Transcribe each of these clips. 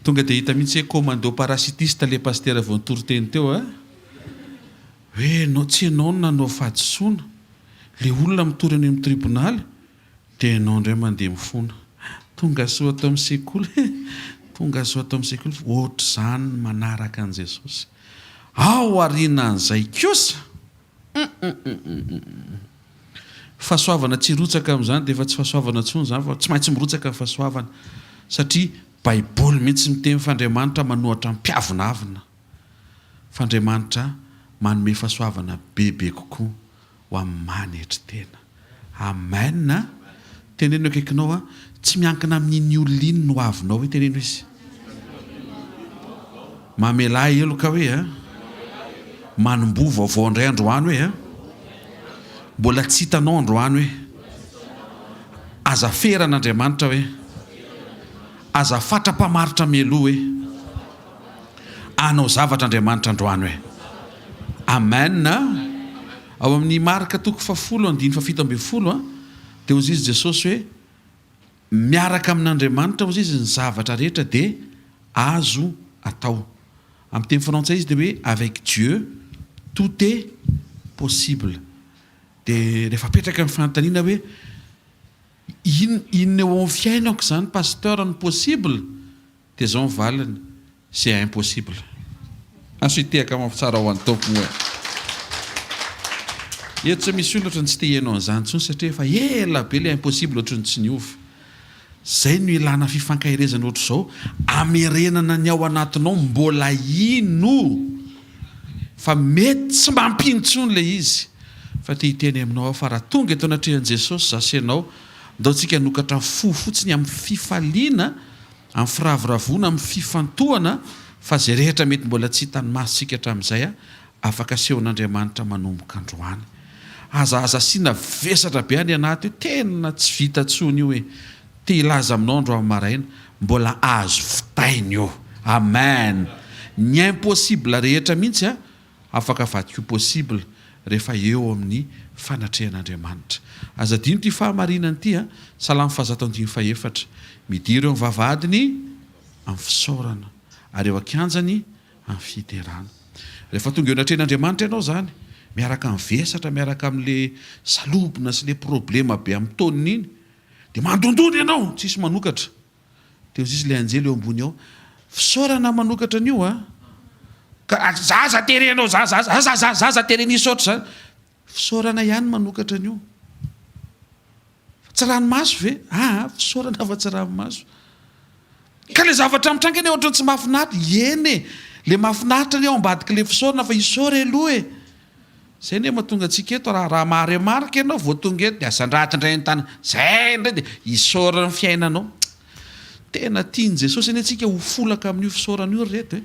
Tonga dia hita mihitsy hoe commando parasitiste le pasitera vao nitory teny teo a! Hoe enao tsy enao no nanao fahadisoana, le olona mitory any amin'ny tribonaly dia enao indray mandeha mifona. Tonga soa ato amin'ny sekoly e! Tonga soa ato amin'ny sekoly fa ohatr'izany ny manaraka an'i Jesosy. Ao aorianan'izay kosa, hum-hum-hum-hum-hum. Fahasoavana tsy hirotsaka amin'izany dia efa tsy fahasoavana intsony izany fa tsy maintsy mirotsaka ny fahasoavana satria baiboly mihitsy miteny fa Andriamanitra manohatra mpiavonavona fa Andriamanitra manome fahasoavana bebe kokoa ho amin'ny manetry tena. Amen a! Teneno eo akaikinao a, tsy miankina amin'iny olona iny ny hoavinao hoe teneno izy. Mamelà heloka hoe a. Manomboha vaovao indray androany hoe a. Mbola tsy hitanao androany hoe. Aza ferana Andriamanitra hoe. Aza fatra-pamaritra mialoha hoe. Hanao zavatra Andriamanitra androany hoe. Amen a. Ao amin'ny Marka toko fahafolo andininy fahafito ambin'ny folo a, dia hozy izy Jesosy hoe, Miaraka amin'Andriamanitra hozy izy ny zavatra rehetra dia azo atao. Amin'ny teny frantsay izy dia hoe avec Dieu tout est possible. Dia rehefa apetraka ny fanontaniana hoe in inona eo amin'ny fiainako izany pasteur no possible? Dia izao ny valiny, c'est impossible. Aso hitehaka mafy tsara ho an'ny Tompo moa e. Eto tsy misy olona ohatran'ny tsy te hihaino an'izany intsony satria efa ela be ilay impossible ohatran'ny tsy niova. Izay no ilana fifankaherezana ohatr'izao, amerenana ny ao anatinao mbola hino fa mety tsy mampino intsony ilay izy. Fa te hiteny aminao aho fa raha tonga eto anatrehan'i Jesosy za sy ianao, ndao tsika hanokatra fo fotsiny amin'ny fifaliana, amin'ny firavoravoana, amin'ny fifantohana fa izay rehetra mety mbola tsy hitan'ny masontsika hatramin'izay afaka asehon'Andriamanitra manomboka androany. Aza aza asiana vesatra be any anaty hoe tena tsy vita intsony io e! Te hilaza aminao androany maraina, mbola azo vitaina io! Amen! Ny impossible rehetra mihitsy a! Afaka avadika ho possible rehefa eo amin'ny fanatrehan'Andriamanitra. Aza adino ity fahamarinana ity a! Salamo fahazato andininy fahefatra. Midira eo amin'ny vavahadiny amin'ny fisaorana, ary eo an-kianjany amin'ny fiderana. Rehefa tonga eo anatrehan'Andriamanitra ianao izany, miaraka amin'ny vesatra, miaraka amin'ilay salobona sy ilay problema be amin'ny taonina iny, dia mandondona ianao, tsisy manokatra. Dia hoy izy ilay anjely eo ambony ao, Fisaorana manokatra an'io a! Ka za aza terenao, za za za za za za terena hisaotra izany. Fisaorana ihany manokatra an'io. Fa tsy ranomaso ve? Aa, fisaorana fa tsy ranomaso. Ka ilay zavatra mitranga anie ohatran'ny tsy mahafinaritra. Eny e! Ilay mahafinaritra anie ao ambadik'ilay fisaorana fa isaory aloha e! Zay anie mahatonga antsika eto raha raha maharemarika ianao vao tonga eto dia asandrato indray ny tanana, zay indray dia isaorana ny fiainanao. Tena tian'i Jesosy anie tsika ho folaka amin'io fisaorana io ry reto e.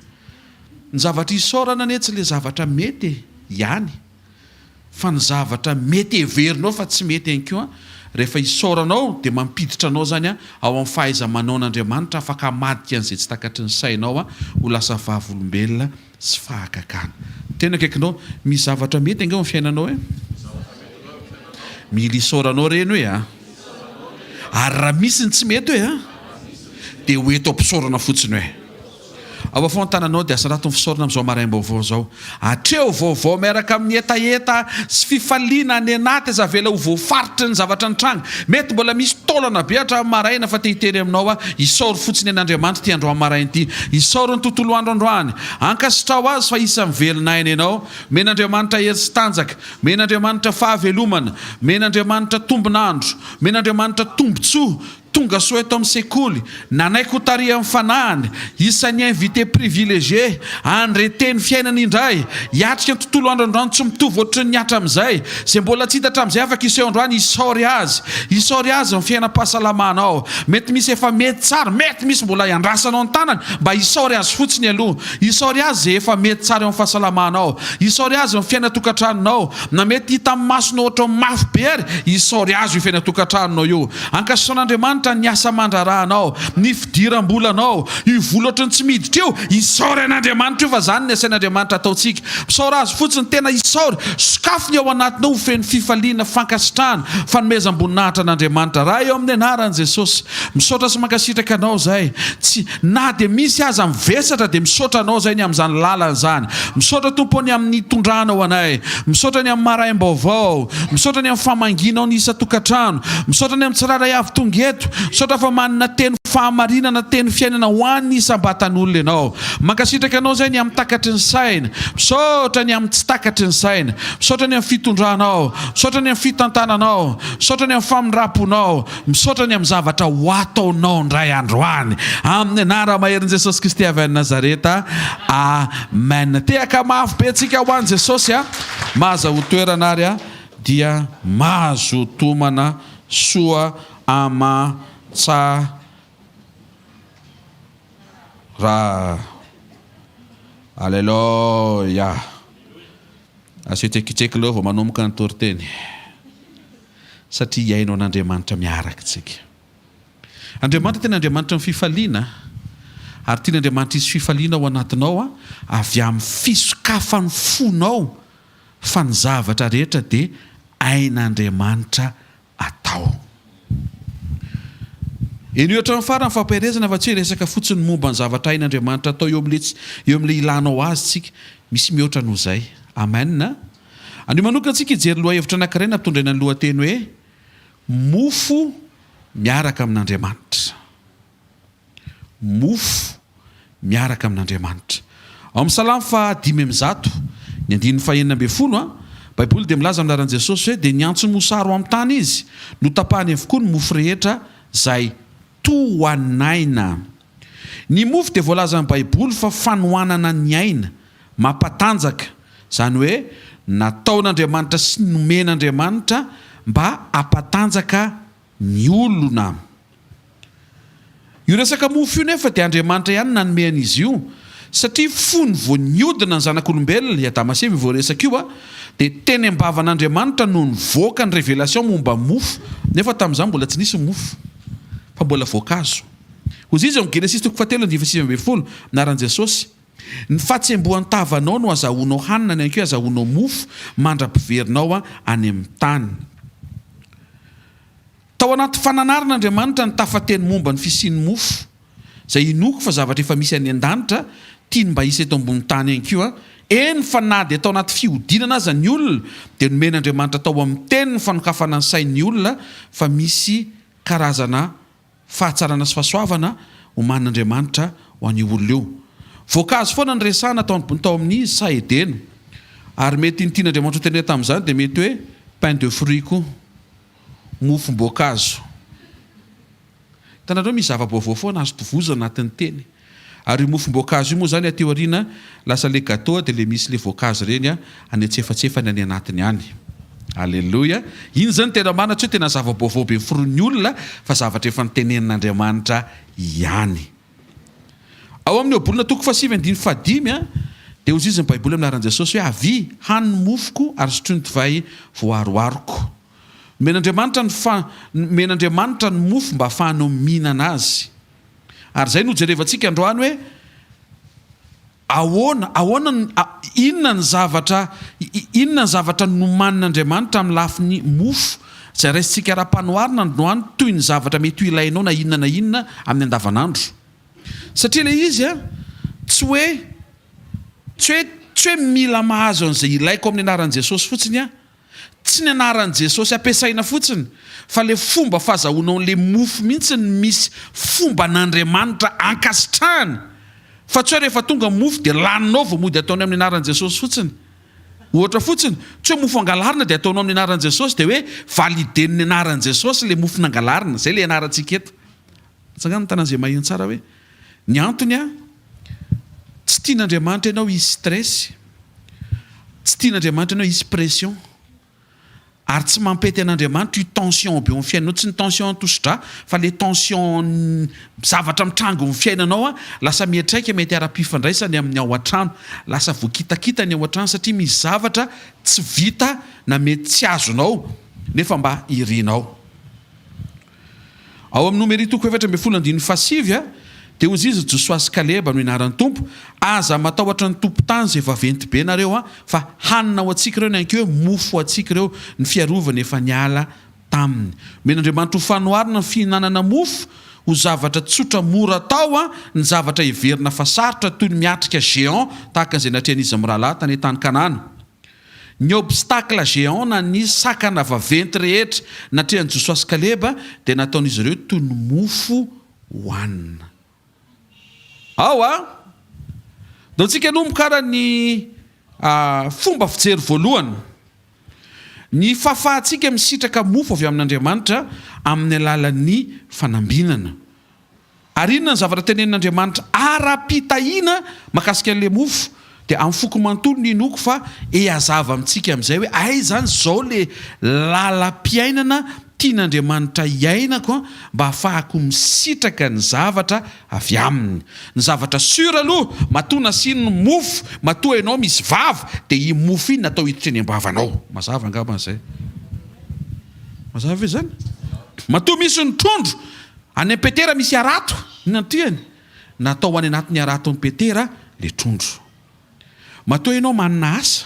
Ny zavatra isaorana anie tsy le zavatra mety e, ihany fa ny zavatra mety heverinao fa tsy mety ihany koa rehefa isaoranao dia mampiditra anao zany ao amin'ny fahaiza-manaon'Andriamanitra afaka hamadika an'izay tsy takatry ny sainao ho lasa vavolombelona sy fahagagana. Tena akaikinao, misy zavatra mety ange ao amin'ny fiainanao e. Mila isaoranao ireny hoe a. Ary raha misy ny tsy mety hoe a, dia ho eto am-pisaorana fotsiny hoe. Ao afovoan'ny tananao dia asarato ny fisaorana amin'izao maraim-baovao izao. Atreho vaovao miaraka amin'ny hetaheta sy fifaliana any anaty, aza avela ho voafaritry ny zavatra nitranga. Mety mbola misy taolana be hatramin'ny maraina fa te hiteny aminao aho, isaory fotsiny an'Andriamanitra ity androany maraina ity. Isaory ny tontolo andro androany. Ankasitraho Azy fa isan'ny velon'aina ianao. Omen'Andriamanitra hery sy tanjaka. Omen'Andriamanitra fahavelomana. Omen'Andriamanitra tombon'andro. Omen'Andriamanitra tombontsoa. Tonga soa eto amin'ny sekoly, nanaiky ho tarihan'ny fanahiny, isan'ny invité privilégié, handre teny fiainana indray, hiatrika ny tontolo andro androany tsy mitovy ohatrin'ny hatramin'izay, izay mbola tsy hita hatramin'izay afaka hiseho androany, isaory azy, isaory azy ny fiainam-pahasalamanao, mety misy efa mety tsara, mety misy mbola iandrasanao ny tanany, mba isaory azy fotsiny aloha, isaory azy izay efa mety tsara eo amin'ny fahasalamanao, isaory azy ny fiainan-tokantranonao, na mety hita amin'ny masonao ohatran'ny mafy be ary, isaory azy io fiainan-tokantranonao io. Ankasitrahan'Andriamanitra. Andriamanitra ny asa aman-draharahanao, ny fidiram-bolanao, io vola ohatran'ny tsy miditra io, isaory an'Andriamanitra io fa izany ny asain'Andriamanitra ataontsika. Misaora Azy fotsiny, tena isaory, sokafy ny ao anatinao ho feno fifaliana, fankasitrahana, fanomezam-boninahitra an'Andriamanitra. Ray eo amin'ny anaran'i Jesosy, misaotra sy mankasitraka Anao izahay. Tsy, na dia misy aza mivesatra dia misaotra Anao izahay ny amin'izany lalana izany. Misaotra Tompo ny amin'ny nitondranao anay. Misaotra ny amin'ny maraim-baovao. Misaotra ny amin'ny famangianao ny isan-tokantrano. Misaotra ny amin'ny tsirairay avy tonga eto. Misaotra fa manana teny fahamarinana, teny fiainana ho an'ny isam-batan'olona Ianao. Mankasitraka Anao izahay ny amin'ny takatry ny saina. Misaotra ny amin'ny tsy takatry ny saina. Misaotra ny amin'ny fitondranao. Misaotra ny amin'ny fitantananao. Misaotra ny amin'ny famindram-ponao. Misaotra ny amin'ny zavatra ho ataonao indray androany. Amin'ny anara-maherin'i Jesosy Kristy avy any Nazareta. Amen. Tehaka mafy be antsika ho an'i Jesosy a. Mahazahoa toerana ary a dia mahazoa tomana soa aman-tsara. Aleloia. Asio tsekitseky leo vao manomboka ny toriteny. Satria hihaino an'Andriamanitra miaraka isika. Andriamanitra tena Andriamanitra ny fifaliana, ary tian'Andriamanitra hisy fifaliana ao anatinao avy amin'ny fisokafan'ny fonao fa ny zavatra rehetra dia hain'Andriamanitra atao. Henoy hatramin'ny farany ny fampaherezana fa tsy hoe resaka fotsiny momba ny zavatra hain'Andriamanitra atao eo amin'ilay eo amin'ilay ilanao azy tsika. Misy mihoatra noho izay. Amen. Anio manokana tsika hijery lohahevitra anankiray nampitondraina ny lohateny hoe Mofo miaraka amin'Andriamanitra. Mofo miaraka amin'Andriamanitra. Ao amin'ny Salamo faha 105, ny andininy faha 16, Baiboly dia milaza amin'ny anaran'i Jesosy hoe dia niantso mosary ho amin'ny tany Izy, notapahany avokoa ny mofo rehetra izay tohan'aina. Ny mofo dia voalazan'ny Baiboly fa fanohanana ny aina, mampatanjaka, izany hoe nataon'Andriamanitra sy nomen'Andriamanitra mba hampatanjaka ny olona. Io resaka mofo io nefa dia Andriamanitra ihany nanome an'izy io, satria fony vao niodina ny zanak'olombelona, i Adama sy Eva io voaresaka io, dia teny am-bavan'Andriamanitra no nivoaka ny révélation momba ny mofo, nefa tamin'izany mbola tsy nisy ny mofo, fa mbola voankazo. Hoy izy ao amin'ny Genesisy toko fahatelo andininy faha-19, anaran'i Jesosy, Ny fahatsembohan-tavanao no azahoanao hanina, na ihany koa azahoanao mofo, mandra-piverinao any amin'ny tany. Tao anaty fananarana Andriamanitra ny tafateny momba ny fisian'ny mofo, izay inoako fa zavatra efa misy any an-danitra, tiany mba hisy eto ambony tany ihany koa. Eny fa na dia tao anaty fihodinana aza ny olona, dia nomen'Andriamanitra tao amin'ny Teniny ny fanokafana ny sain'ny olona fa misy karazana fahatsarana sy fahasoavana omanin'Andriamanitra ho an'io olona io. Voankazo foana no resahana tao tao amin'ny saha Edena. Ary mety ny tian'Andriamanitra hotenenina tamin'izany dia mety hoe pain de fruits koa. Mofom-boankazo. Hitanareo misy zava-baovao foana azo tovozana anatin'ny teny. Ary io mofom-boankazo io moa izany aty aoriana lasa le gateau dia le misy le voankazo ireny any antsefatsefany any anatiny any. Aleloia. Iny izany tena marina tsy hoe tena zava-baovao be noforonin'ny olona fa zavatra efa notenenin'Andriamanitra ihany. Ao amin'ny Ohabolana toko fahasivy andininy fahadimy dia hoy izy ny Baiboly amin'ny anaran'i Jesosy hoe avia, hano ny mofoko ary sotroy ny divay voaharoharoko. Nomen'Andriamanitra ny fa, nomen'Andriamanitra ny mofo mba hahafahanao mihinana azy. Ary izay no hojerevantsika androany hoe ahoana, ahoana ny, inona ny zavatra, inona ny zavatra nomanin'Andriamanitra amin'ny lafiny mofo, izay raisintsika ara-panoharana androany toy ny zavatra mety ho ilainao na inona na inona amin'ny andavanandro. Satria ilay izy an, tsy hoe, tsy hoe, tsy hoe mila mahazo an'izay ilaiko amin'ny anaran'i Jesosy fotsiny aho. Tsy ny anaran'i Jesosy ampiasaina fotsiny fa le fomba fazahoanao an'le mofo mihitsy no misy fomban'Andriamanitra ankasitrahany fa tsy hoe rehefa tonga ny mofo dia laninao vao mody ataony amin'ny anaran'i Jesosy fotsiny. Ohatra fotsiny, tsy hoe mofo angalarina dia ataonao amin'ny anaran'i Jesosy dia hoe validen'ny anaran'i Jesosy le mofo nangalarina, zay le ianarantsika eto. Atsangano ny tanan'izay maheno tsara hoe ny antony an, tsy tian'Andriamanitra ianao hisy stress, tsy tian'Andriamanitra ianao hisy pression, ary tsy mampety an'Andriamanitra io tension be eo amin'ny fiainanao, tsy ny tension tosi-drà fa le tension zavatra mitranga eo amin'ny fiainanao an, lasa miantraika mety ara-pifandraisany amin'ny ao an-trano, lasa voakitakita ny ao an-trano satria misy zavatra tsy vita na mety tsy azonao nefa mba irinao. Ao amin'ny Nomery toko 14 andininy fahasivy dia hozy izy, Josoa sy Kaleba no ianaran'ny Tompo, Aza matahotra ny tompon-tany izay vaventy be nareo an, fa hanina ho antsika ireo, ny anke hoe mofo ho antsika ireo, ny fiarovana efa niala taminy. Omen'Andriamanitra ho fanoharana ny fihinanana mofo ho zavatra tsotra mora atao an, ny zavatra heverina fa sarotra toy ny miatrika géant tahaka an'izay natrehan'izy mirahalahy tany an-tany Kanana. Ny obstacle géant na ny sakana vaventy rehetra natrehan'i Josoa sy Kaleba dia nataon'izy ireo toy ny mofo hohanina. Ao a! Ndao tsika hanomboka ara ny fomba fijery voalohany. Ny fahafahantsika misitraka mofo avy amin'Andriamanitra amin'ny alalan'ny fanambinana. Ary inona ny zavatra tenenin'Andriamanitra ara-pitahiana mahakasika an'ilay mofo? Dia amin'ny foko manontolo no inoako fa ehazava amintsika amin'izay hoe aiza izany izao ilay lalam-piainana tian'Andriamanitra hiainako mba hahafahako misitraka ny zavatra avy aminy. Ny zavatra sûr aloha, matoa nasiany ny mofo, matoa ianao misy vava, dia iny mofo iny natao hiditra eny am-bavanao. Mazava angamba izay. Mazava ve izany? Matoa misy ny trondro, any amin'i Petera misy harato, inona no tiany? Natao any anatin'ny haraton'i Petera le trondro. Matoa ianao manana asa,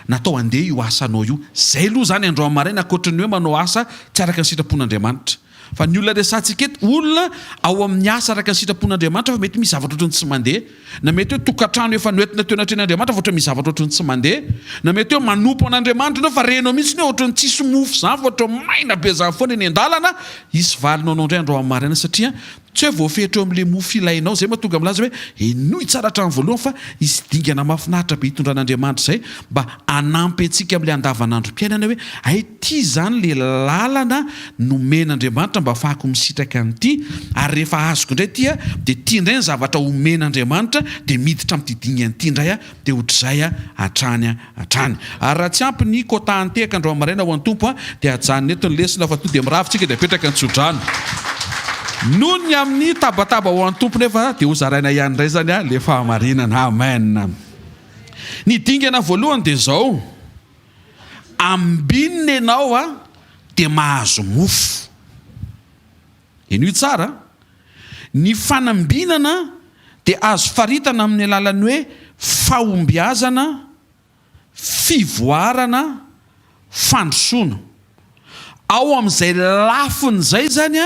natao handeha io asanao io. Zay aloha zany androany maraina ankoatry ny hoe manao asa tsy araka ny sitrapon'Andriamanitra. Fa ny olona resahantsika eto, olona ao amin'ny asa araka ny sitrapon'Andriamanitra fa mety misy zavatra ohatran'ny tsy mandeha. Na mety hoe tokantrano efa noentina teo anatrehan'Andriamanitra fa ohatran'ny misy zavatra ohatran'ny tsy mandeha. Na mety hoe manompo an'Andriamanitra ianao fa renao mihitsy hoe ohatran'ny tsisy mofo izany fa ohatran'ny maina be izany foana eny an-dalana. Hisy valiny ho anao indray androany maraina satria Tsy hoe voafetra eo amin'ilay mofo ilainao, izay mahatonga milaza hoe henoy tsara hatramin'ny voalohany fa hisy dingana mahafinaritra be hitondran'Andriamanitra izay mba hanampy antsika amin'ilay andavanandrom-piainana hoe hay ity izany ilay lalana nomen'Andriamanitra mba hahafahako misitraka an'ity ary rehefa azoko indray ity dia ity indray ny zavatra omen'Andriamanitra dia miditra amin'ity dingana ity indray aho dia ohatr'izay hatrany hatrany. Ary raha tsy ampy ny quota antehaka androany maraina ho an'ny Tompo dia ajanona eto ny lesona fa tonga dia mirava tsika dia apetraka ny tsodrano. Noho ny amin'ny tabataba ho an'ny Tompo nefa dia ho zaraina ihany indray izany ilay fahamarinana. Amen. Ny dingana voalohany dia izao, ambinina ianao dia mahazo mofo. Henoy tsara, Ny fanambinana dia azo faritana amin'ny alalan'ny hoe fahombiazana, fivoarana, fandrosoana. Ao amin'izay lafiny izay izany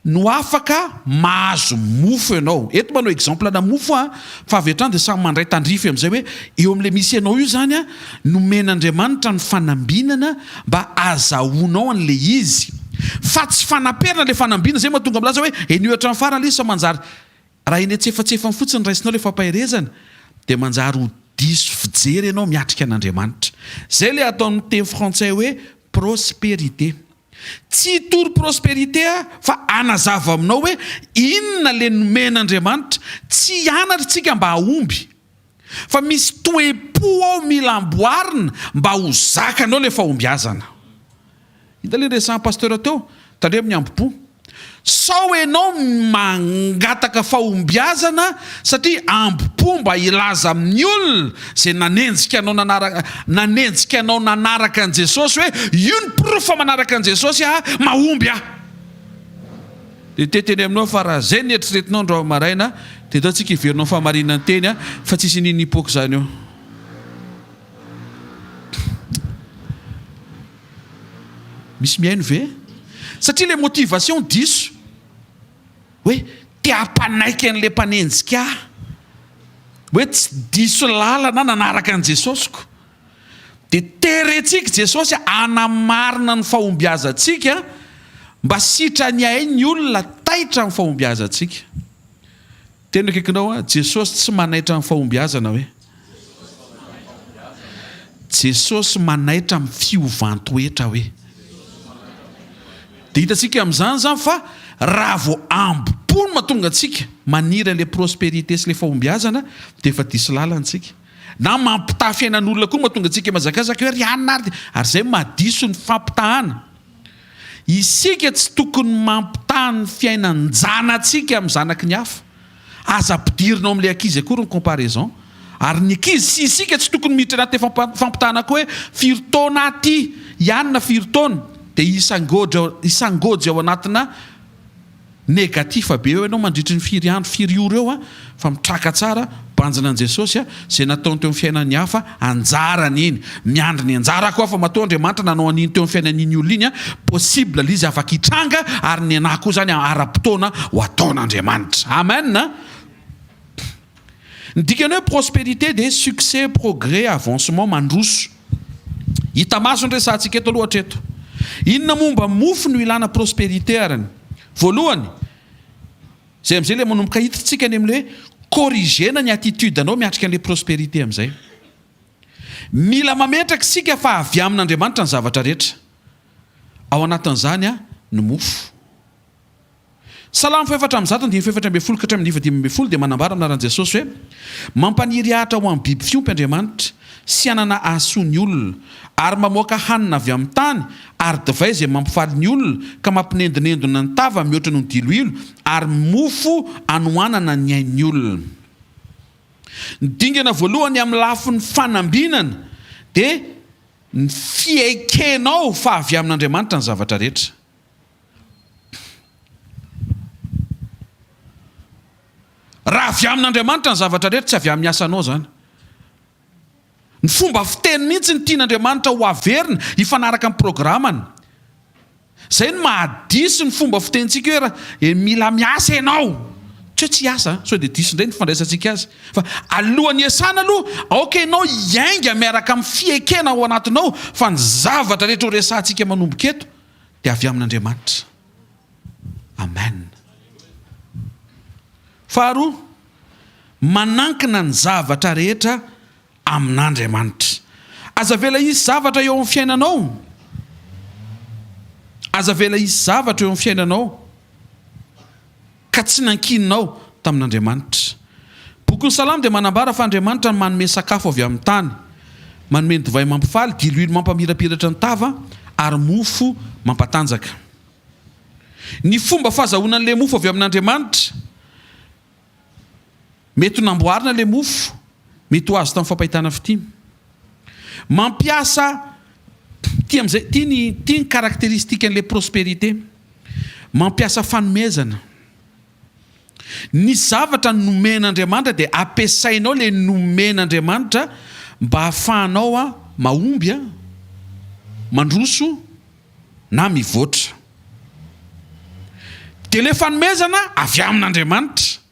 no afaka mahazo mofo ianao. Eto manao exemple ana mofo aho fa avy hatrany dia samy mandray tandrify amin'izay hoe eo amin'ilay misy anao io izany nomen'Andriamanitra ny fanambinana mba azahoanao an'ilay izy fa tsy fanaperana ilay fanambinana, izay mahatonga milaza hoe henoy hatramin'ny farany ilay izy fa manjary raha eny antsefatsefany fotsiny raisinao ilay fampaherezana dia manjary ho diso fijery ianao miatrika an'Andriamanitra. Izay ilay ataon'ny teny frantsay hoe prospérité. Tsy hitory prospérité aho fa hanazava aminao hoe inona ilay nomen'Andriamanitra. Tsy hianatra isika mba hahomby. Fa misy toe-po ao mila amboarina mba ho zakanao le fahombiazana. Hita le resahan'i Pasteur teo, tandremo ny ambo-po. Sao enao mangataka fahombiazana satria ambo-po mba hilaza amin'ny olona izay nanenjika anao nanaraka nanenjika anao nanaraka an'i Jesosy hoe io ny porofo fa manaraka an'i Jesosy aho, mahomby aho. Dia te teny aminao fa raha zay ny eritreretinao androany maraina dia ndao tsika hiverina ao fahamarinan'ny teny fa tsisy inin hipoaka izany eo. Misy mihaino ve? Satria le motivation diso hoe te hampanaiky an'le mpanenjika ahy hoe tsy diso lalana nanaraka an'i Jesosiko. Dia terentsika Jesosy hanamarina ny fahombiazantsika mba sitrany hay ny olona taitra amin'ny fahombiazantsika. Teny akaikinao a, Jesosy tsy manaitra amin'ny fahombiazana hoe? Jesosy manaitra amin'ny fiovan-toetra hoe? Dia hitantsika amin'izany izany fa raha vao ambo-po no mahatonga antsika maniry an'ilay prospérité sy ilay fahombiazana dia efa diso lalana isika. Na mampitaha fiainan'olona koa mahatonga antsika mihazakazaka hoe ry anona ary ary izay mahadiso ny fampitahana. Isika tsy tokony mampitaha ny fiainan-janatsika amin'ny zanaky ny hafa. Aza ampidirina ao amin'ilay ankizy akory ny comparaison. Ary ny ankizy sy isika tsy tokony miditra anaty fampitahana koa hoe firy taona aty i anona firy taona dia hisangôjy ao anatina. Négatif be eo ianao mandritry ny firy andro, firy ora eo fa mitraka tsara, banjina an'i Jesosy, izay nataony teo amin'ny fiainan'ny hafa, anjarany iny. Miandry ny anjarako aho fa matoa Andriamanitra nanao an'iny teo amin'ny fiainan'iny olona iny, possible ilay izy afaka hitranga ary ny anah koa izany ara-potoana ho ataon'Andriamanitra. Amen! Ny dikan'ny hoe prospérité dia succès, progrès, avancement, mandroso. Hita maso ny resahantsika eto aloha hatreto. Inona momba mofo no ilana prospérité arany? Voalohany, izay amin'izay ilay manomboka hitintsika any amin'ilay hoe corriger-na ny attitude anao miatrika an'ilay prospérité amin'izay. Mila mametraka isika fa avy amin'Andriamanitra ny zavatra rehetra. Ao anatin'izany ny mofo. Salamo faha-104 andininy faha-14 ka hatramin'ny faha-15 dia manambara amin'ny anaran'i Jesosy hoe, Mampaniry ahitra ho an'ny biby fiompy Andriamanitra, sy hanana hahasoa ny olona, ary mamoaka hanina avy amin'ny tany, ary divay izay mampifaly ny olona, ka mampinendonendona ny tava mihoatra noho ny diloilo, ary mofo anohanana ny ain'ny olona. Ny dingana voalohany amin'ny lafiny fanambinana dia ny fiekenao fa avy amin'Andriamanitra ny zavatra rehetra. Raha avy amin'Andriamanitra ny zavatra rehetra, tsy avy amin'ny asanao izany. Ny fomba fiteny mihitsy no tian'Andriamanitra ho averina hifanaraka amin'ny programany. Izay no mahadiso ny fomba fitenintsika hoe raha mila miasa ianao. Tsy hoe tsy hiasa, sao dia diso indray ny fandraisantsika azy. Fa alohan'ny hiasana aloha, aoka ianao hiainga miaraka amin'ny fiekena ao anatinao fa ny zavatra rehetra horesahantsika manomboka eto dia avy amin'Andriamanitra. Amen. Faharoa, manankina ny zavatra rehetra amin'Andriamanitra. Aza avela hisy zavatra eo amin'ny fiainanao. Aza avela hisy zavatra eo amin'ny fiainanao. ka tsy nankininao tamin'Andriamanitra. Bokin'ny Salamo dia manambara fa Andriamanitra no manome sakafo avy amin'ny tany, manome ny divay mampifaly, diloilo mampamirapiratra ny tava, ary mofo mampatanjaka. Ny fomba fahazahoana an'ilay mofo avy amin'Andriamanitra, mety ho namboarina ilay mofo, mety ho azo tamin'ny fampahitana fitia. Mampiasa, ity amin'izay, ity ny, ity ny caractéristiquen'ilay prospérité. Mampiasa fanomezana. Ny zavatra nomen'Andriamanitra dia ampiasainao ilay nomen'Andriamanitra mba hahafahanao mahomby, mandroso na mivoatra. Dia ilay fanomezana avy amin'Andriamanitra.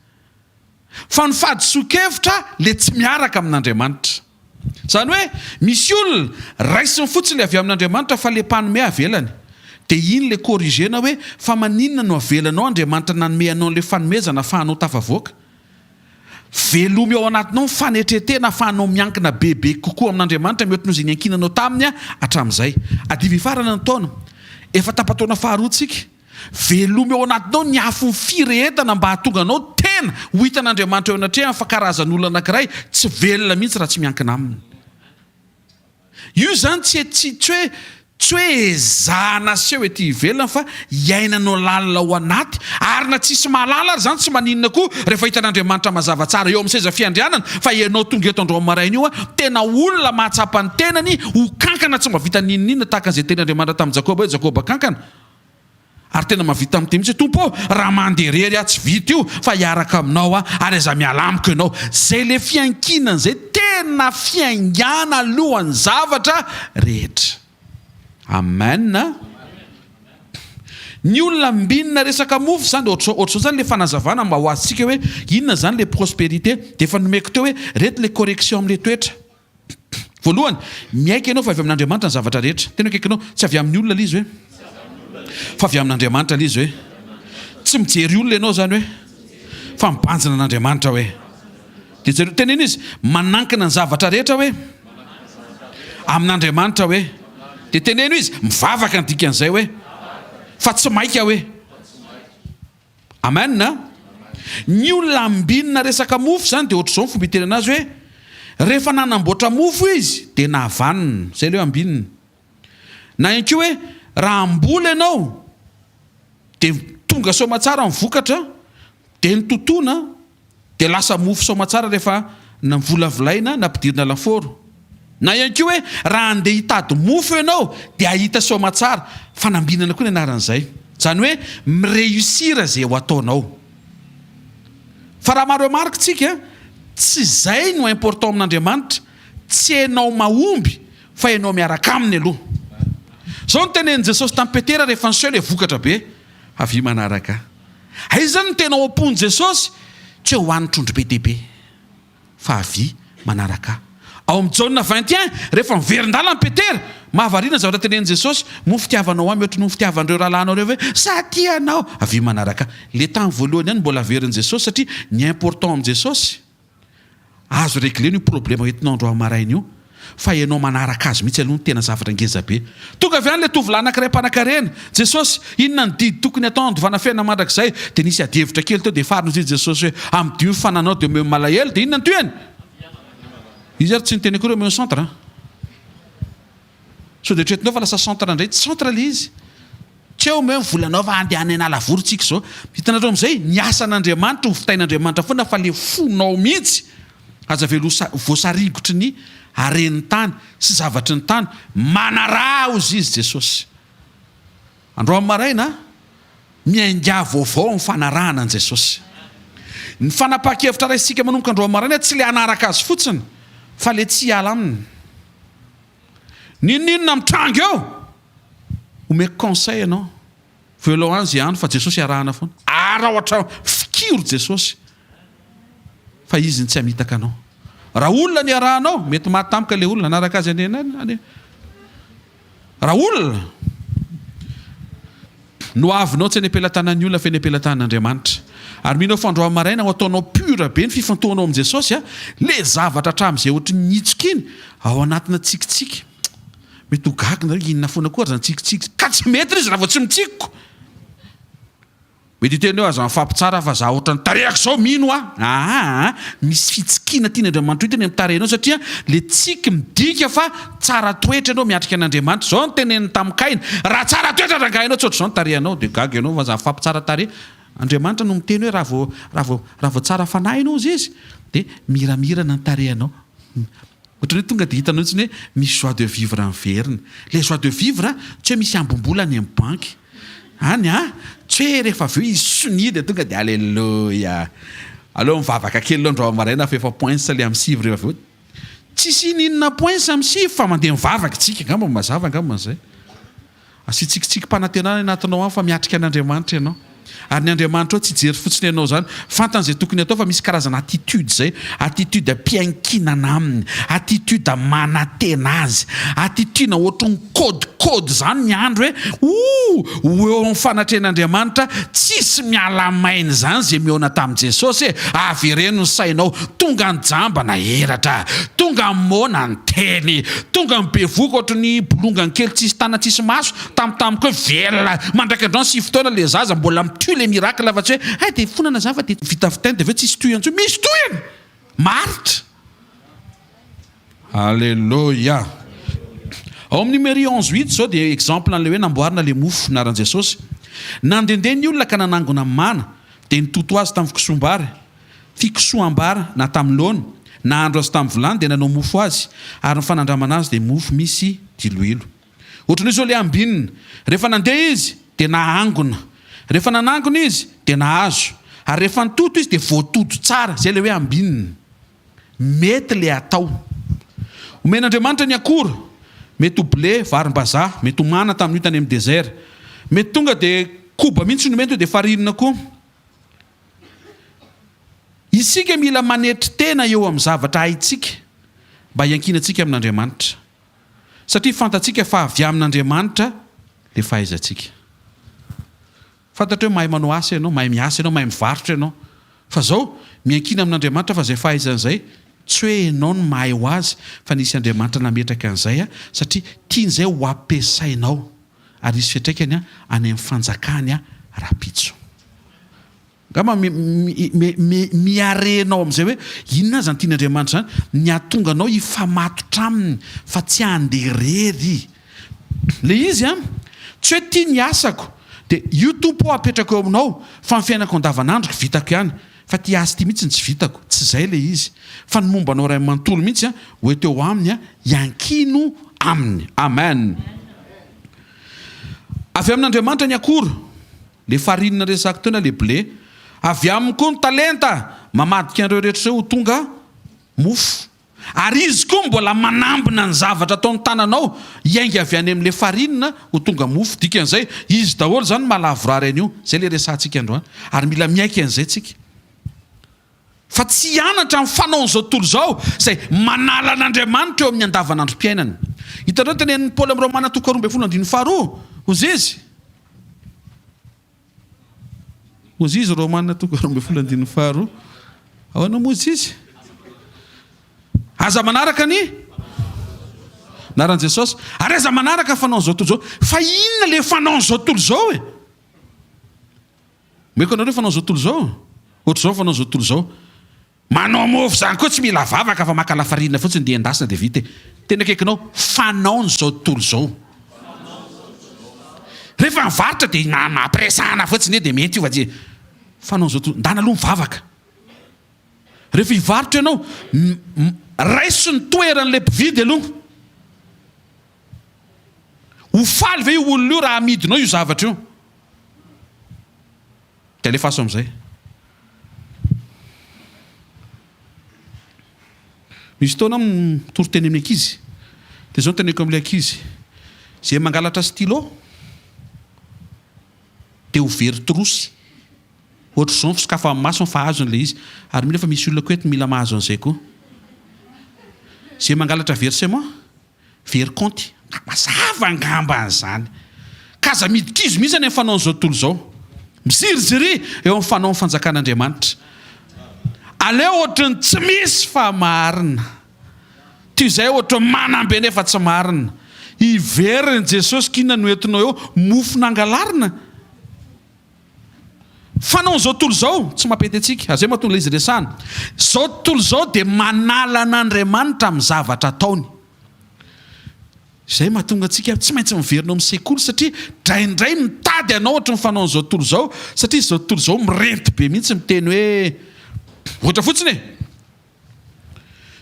Fa ny fahadisoan-kevitra le tsy miaraka amin'Andriamanitra. Izany hoe misy olona raisiny fotsiny le avy amin'Andriamanitra fa le mpanome avelany. Dia iny le corriger-na hoe fa maninona no avelanao Andriamanitra nanome anao an'le fanomezana afahanao tafavoaka. Velomy ao anatinao ny fanetren-tena afahanao miankina bebe kokoa amin'Andriamanitra mihoatra noho izay niankinanao taminy hatramin'izay. Adivo hifarana ny taona. Efa tapa-taona faharoa tsika. Velomy ao anatinao ny afon'ny firehetana mba hahatonga anao tena ho hitan'Andriamanitra eo anatrehany fa karazan'olona anankiray tsy velona mihitsy raha tsy miankina aminy. Io izany tsy tsy tsy hoe tsy hoe ezahana aseho ety ivelany fa iainanao lalina ao anaty ary na tsisy mahalala ary izany tsy maninona koa rehefa hitan'Andriamanitra mazava tsara eo amin'ny seza fiandrianana fa ianao tonga eto androany maraina io tena olona mahatsapa ny tenany ho kankana tsy mahavita n'inon'inona tahaka an'izay tenin'Andriamanitra tamin'i Jakoba hoe Jakoba kankana Ary tena mahavita miteny mihitsy hoe, Tompo ô, raha mandeha irery aho tsy vita io, fa hiaraka aminao aho, ary aza miala amiko ianao. Izay ilay fiankinana izay, tena fiaingàna alohan'ny zavatra rehetra. Amen a! Ny olona ambinina resaka mofo izany, dia ohatr'izao, ohatr'izao izany ilay fanazavana mba ho azontsika hoe inona izany ilay prospérité. Dia efa nomeko teo hoe ireto ilay correction amin'ilay toetra. Voalohany, miaiky ianao fa avy amin'Andriamanitra ny zavatra rehetra. Tena akaikinao, tsy avy amin'ny olona ilay izy hoe. Fa avy amin'Andriamanitra ilay izy hoe. Tsy mijery olona ianao izany hoe. Fa mibanjina an'Andriamanitra hoe. Dia jereo, teneno izy, manankina ny zavatra rehetra hoe. Amin'Andriamanitra hoe. Dia teneno izy, mivavaka ny dikan'izay hoe. Fa tsy maika hoe. Amen a! Ny olona ambinina resaka mofo izany dia ohatr'izao ny fomba itenenana azy hoe, rehefa nanamboatra mofo izy dia nahavanona, izay ilay hoe ambinina. Na ihany koa hoe raha hamboly ianao dia tonga soamatsara ny vokatra dia nitotoana dia lasa mofo soamatsara rehefa novolavolaina nampidirina lafaoro. Na ihany koa hoe raha handeha hitady mofo ianao dia hahita soamatsara, fanambinana koa ny anaran'izay. Izany hoe mi-réussir izay ho ataonao. Fa raha ma-remarque tsika, tsy izay no important amin'Andriamanitra, tsy enao mahomby fa enao miaraka aminy aloha. Izao no tenenin'i Jesosy tamin'i Petera rehefa niseho ilay vokatra be, Avia manaraka ahy. Aiza no tena ao am-pon'i Jesosy? Tsy hoe hohanin trondro be dia be. Fa avia manaraka ahy. Ao amin'ny Jaona 21, rehefa miverin-dalana Petera, mahavariana ny zavatra tenenin'i Jesosy, Moa ny fitiavanao ahy mihoatra noho ny fitiavan'ireo rahalahinao ireo ve? Sa tia anao? Avia manaraka ahy. Ilay tamin'ny voalohany ihany mbola averin'i Jesosy satria ny important amin'i Jesosy, azo reglena io problema entinao androany maraina io. Fa ianao manaraka azy mihitsy aloha no tena zavatra ngeza be. Tonga avy any ilay tovolahy anankiray mpanankarena. Jesosy, inona ny didy tokony hatao handovana fiainana mandrakizay? Dia nisy adihevitra kely teo dia farany hoy Jesosy hoe, amidio ny fananao dia omeo ny malahelo. Dia inona ny tohiny? Izy ary tsy niteny akory hoe omeo ny centre an! Sao dia eritreretinao fa lasa centre indray. Tsy centre ilay izy. Tsy hoe omeo ny volanao fa andeha any Analavory tsika izao. Hitanareo amin'izay, ny asan'Andriamanitra ho vitain'Andriamanitra foana fa le fonao mihitsy aza avela ho voasarigotry ny haren'ny tany sy zavatry ny tany. Manaraha hozy izy Jesosy. Androany maraina, miaingà vaovao amin'ny fanarahana an'i Jesosy. Ny fanapahan-kevitra raisintsika manomboka androany maraina tsy le hanaraka azy fotsiny fa le tsy hiala aminy. N'inon'inona mitranga eo, omeko conseil ianao, velao any ze andro fa Jesosy arahana foana. Araho hatramin'ny fikiro Jesosy fa Izy no tsy hamitaka anao. Raha olona ny arahanao, mety maty tampoka ilay olona, hanaraka azy any any. Raha olona no avinao tsy any am-pelatanan'ny olona fa eny am-pelatanan'Andriamanitra. Ary mino aho fa androany maraina ho ataonao pur be ny fifantohanao amin'i Jesosy a, le zavatra hatramin'izay ohatry ny nitsoka iny ao anatina tsikitsiky. Mety ho gaga nareo, inona foana koa ary zany tsikitsiky, ka tsy mety izy raha vao tsy mitsikiko. Mety hiteny hoe aza mifampitsara fa za ohatran'ny tarehako zao mino aho. Aa misy fitsikiana tian'Andriamanitra ho hita eny amin'ny tarehinao satria le tsiky midika fa tsara toetra ianao miatrika an'Andriamanitra. Zao no teneniny tamin'i Kaina, raha tsara toetra rangahy ianao tsy ohatr'izao ny tarehinao. Dia gaga ianao fa aza mifampitsara tarehy. Andriamanitra no miteny hoe raha vao raha vao raha vao tsara fanahy ianao hozy izy dia miramirana ny tarehinao. Ohatran'ny hoe tonga dia hitanao mihitsy hoe misy joie de vivre miverina. Ilay joie de vivre tsy hoe misy ambim-bola any amin'ny banky. Any an! Tsy hoe rehefa avy eo izy sonia dia tonga dia aleloia! Aleo mivavaka kely aloha androany maraina fa efa poince ilay amin'ny sivy rehefa avy eo. Tsisy ininona poince amin'ny sivy fa mandeha mivavaka isika angamba, mazava angamba izay. Asio tsikitsikim-panantenana any anatinao any fa miatrika an'Andriamanitra ianao. Ary ny Andriamanitrao tsy hijery fotsiny anao izany. Fantany izay tokony hatao fa misy karazana attitude izay. Attitude am-piankinana aminy. Attitude manantena azy. Attitude ohatry ny code code izany ny andro hoe ooh ho eo amin'ny fanatrehan'Andriamanitra tsisy miala maina izany izay mihaona tamin'i Jesosy e! Avereno ny sainao. Tonga ny jamba naheratra. Tonga ny moana niteny. Tonga ny bevohoka ohatry ny bolongany kely tsisy tana tsisy maso, tampotampoka hoe velona mandrak'androany sivy taona le zaza mbola mitohy le miracle fa tsy hoe hay de fonana za fa de vita vitaina de avy eo tsisy tohiny intsony, misy tohiny! Maharitra! Alléluia! Ao amin'ny Numéri 11 huit zao dia exemple an'ilay hoe namboarina le mofo naran'i Jesosy. Nandehandeha ny olona ka nanangona mana, dia nitoto azy tamin'ny fikosoham-bary. Fikosoham-bary na tamin'ny laona, nahandro azy tamin'ny vilany dia nanao mofo azy, ary ny fanandramana azy dia mofo misy diloilo. Ohatran'io izao ilay ambinina. Rehefa nandeha izy dia nahangona. Rehefa nanangona izy dia nahazo. Ary rehefa nitoto izy dia voatoto tsara. Izay ilay hoe ambinina. Mety ilay atao. Omen'Andriamanitra ny akora. Mety ho blé, varim-bazaha, mety ho mana tamin'io tany amin'ny désert. Mety tonga dia koba mihitsy no omeny tonga dia farine koa. Isika mila manetry tena eo amin'ny zavatra haintsika mba hiankinantsika amin'Andriamanitra. Satria fantatsika fa avy amin'Andriamanitra ilay fahaizantsika. Fantatro hoe mahay manao asa ianao, mahay miasa ianao, mahay mivarotra ianao. Fa izao, miankina amin'Andriamanitra fa izay fahaizana izay, tsy hoe ianao no mahay ho azy fa nisy Andriamanitra nametraka an'izay satria tiany izay ho ampiasainao ary hisy fiantraikany any amin'ny fanjakany rahampitso. Angamba miharena ao amin'izay hoe inona aza ny tian'Andriamanitra izany, ny hahatonga anao hifamatotra aminy fa tsy handeha irery. Ilay izy an, tsy hoe tia ny asako dia io Tompo ô apetrako eo aminao fa ny fiainako andavanandroko vitako ihany fa ity asa ity mihitsy no tsy vitako, tsy izay ilay izy fa ny momba anao iray manontolo mihitsy an, ho eto eo aminy an, iankino aminy. Amen. Avy amin'Andriamanitra ny akora. Le farine resako teo na le blé. Avy aminy koa ny talenta mamadika an'ireo rehetra ireo ho tonga mofo. Ary izy koa mbola manambina ny zavatra ataon'ny tananao hiainga avy any amin'ilay farine ho tonga mofo. Dikan'izay, izy daholo izany no mahalavorary an'io. Izay ilay resahantsika androany. Ary mila miaiky an'izay tsika. Fa tsy hianatra amin'ny fanaon'izao tontolo izao izay manala an'Andriamanitra eo amin'ny andavanandrom-piainany. Hitanareo ny tenenin'i Paoly amin'ny Romana toko 12 andininy faharoa? Hozy izy. Hozy izy Romana toko 12 andininy faharoa. Ahoana moa izy izy? Aza manaraka ny anaran'i Jesosy. Ary aza manaraka fanaon'izao tontolo izao. Fa inona ilay fanaon'izao tontolo izao e? Omeko anareo fanaon'izao tontolo izao. Ohatr'izao ny fanaon'izao tontolo izao. Manao mofo izany koa tsy mila vavaka fa maka lafarinina fotsiny dia endasina dia vita e. Tena akaikinao, fanaon'izao tontolo izao. Rehefa mivarotra dia ampiresahana fotsiny eo dia mety io fa tsy fanaon'izao tontolo. Ndana aloha mivavaka. Rehefa hivarotra ianao, raiso ny toeran'ilay mpividy aloha. Ho faly ve io olona io raha amidinao io zavatra io? Dia alefaso amin'izay. Misy fotoana aho mitory teny amin'ny ankizy, dia izao no teneniko amin'ilay ankizy, izay mangalatra stylo dia ho very trousse. Ohatr'izao ny fisokafan'ny masony fa azony ilay izy. Ary mino aho fa misy olona koa eto mila mahazo an'izay koa. Izay mangalatra versement. Very kaonty. Mazava angamba an'izany. Ka aza midikizo mihitsy any amin'ny fanaon'izao tontolo izao. Miziriziria eo amin'ny fanaon'ny fanjakan'Andriamanitra. Aleo ohatry ny tsy misy fa marina. Toy izay ohatry ny manam-be nefa tsy marina. Hiverina Jesosy k'inona no entinao eo? Mofo nangalarina? Fanaon'izao tontolo izao tsy mampety antsika. Ary izay mahatonga ilay izy resahana. Izao tontolo izao dia manala an'Andriamanitra amin'ny zavatra ataony. Izay mahatonga antsika tsy maintsy miverina ao amin'ny sekoly satria indraindray mitady hanao ohatry ny fanaon'izao tontolo izao satria izao tontolo izao mirenty be mihitsy miteny hoe ohatra fotsiny e!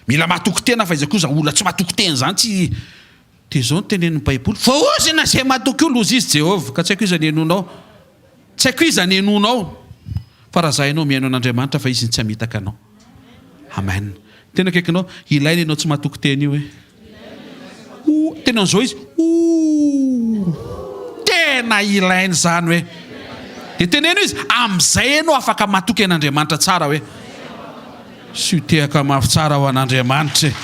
Mila matoky tena fa iza koa izany olona tsy matoky tena izany tsy Dia izao no tenenin'ny Baiboly, Voaozona izay matoky io, loza izy Jehovah, ka tsy haiko iza ny henoinao. Tsy haiko iza ny henoinao, fa raha za ianao mihaino an'Andriamanitra fa izy no tsy hamitaka anao. Amen. Tena akaikinao, ilaina ianao tsy matoky tena io e. O, tena an'izao izy, o, tena ilaina izany hoe. Dia teneno izy, amin'izay ianao afaka matoky an'Andriamanitra tsara hoe. Sy ho tehaka mafy tsara ho an'Andriamanitra e!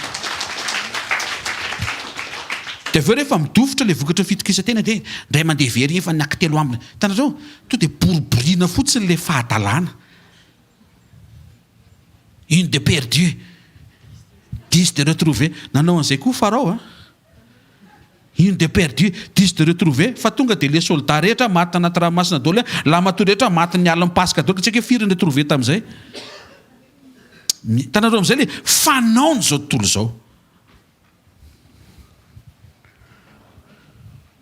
Dia avy eo rehefa midofotra ilay vokatry ny fitokisan-tena dia indray mandeha very efa ny telo ambiny. Hitanareo? Tonga dia boriboriana fotsiny ilay fahadalana. Une de perdue, dix de retrouvée. Nanao an'izay koa Farao a! Une de perdue, dix de retrouvée, fa tonga dia le soldat rehetra maty tanaty ranomasina daholo, lamatoa rehetra maty ny alin'ny paska daholo, tsy haiko hoe firy ny retrouvé tamin'izay. Hitanareo amin'izay le fanaon'izao tontolo izao.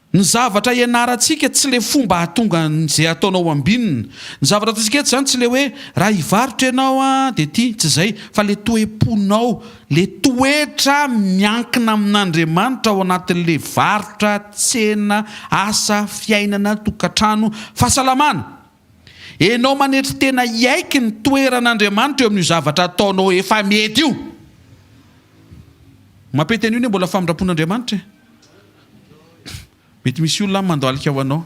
Ny zavatra ianarantsika tsy le fomba hahatonga an'izay ataonao ambinina. Ny zavatra ataontsika eto izany tsy le hoe raha hivarotra ianao an dia ity, tsy izay, fa le toe-ponao, le toetra miankina amin'Andriamanitra ao anatin'le varotra, tsena, asa, fiainana, tokantrano, fahasalamana. Enao manetry tena hiaiky ny toeran'Andriamanitra eo amin'io zavatra ataonao efa mety io. Mampety an'io anie mbola famindram-pon'Andriamanitra e. Mety misy olona any mandohalika ho anao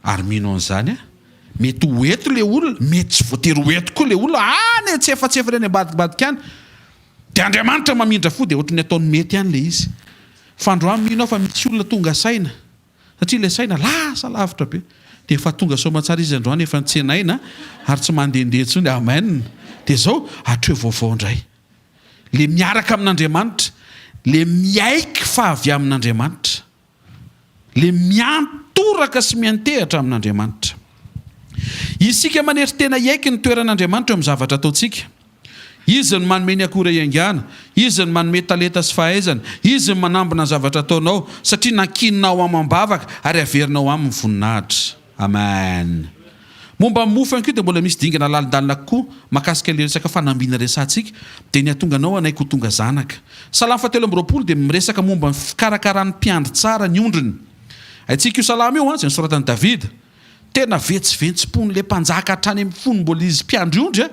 ary mino an'izany aho. Mety ho eto ilay olona, mety tsy voatery ho eto koa ilay olona, any antsefatsefany any ambadimbadika any. Dia Andriamanitra mamindra fo dia ohatry ny ataony mety ihany ilay izy. Fa androany mino aho fa misy olona tonga saina, satria ilay saina lasa lavitra be. Dia efa tonga soamantsara izy androany, efa nitsenaina ary tsy mandehandeha intsony. Amen. Dia izao, hatreo vaovao indray. Le miaraka amin'Andriamanitra, le miaiky fa avy amin'Andriamanitra, le miantoraka sy miantehatra amin'Andriamanitra. Isika manery tena hiaiky ny toeran'Andriamanitra eo amin'ny zavatra ataontsika. Izy no manome ny akora hiaingàna, Izy no manome talenta sy fahaizana, Izy no manambina ny zavatra ataonao, satria nankininao amam-bavaka ary averinao Aminy ny voninahitra. Amen. Momba ny mofo ihany koa dia mbola misy dingana lalindalina kokoa mahakasika ilay resaka fanambina resahantsika dia ny hahatonga anao hanaiky ho tonga zanaka. Salamo fahatelo amby 20 dia miresaka momba ny fikarakaran'ny mpiandry tsara ny ondriny. Haintsika io salamo io an, izay nosoratan'i Davida. Tena vetsiventsim-pon'ilay mpanjaka hatrany amin'ny fony mbola izy mpiandry ondry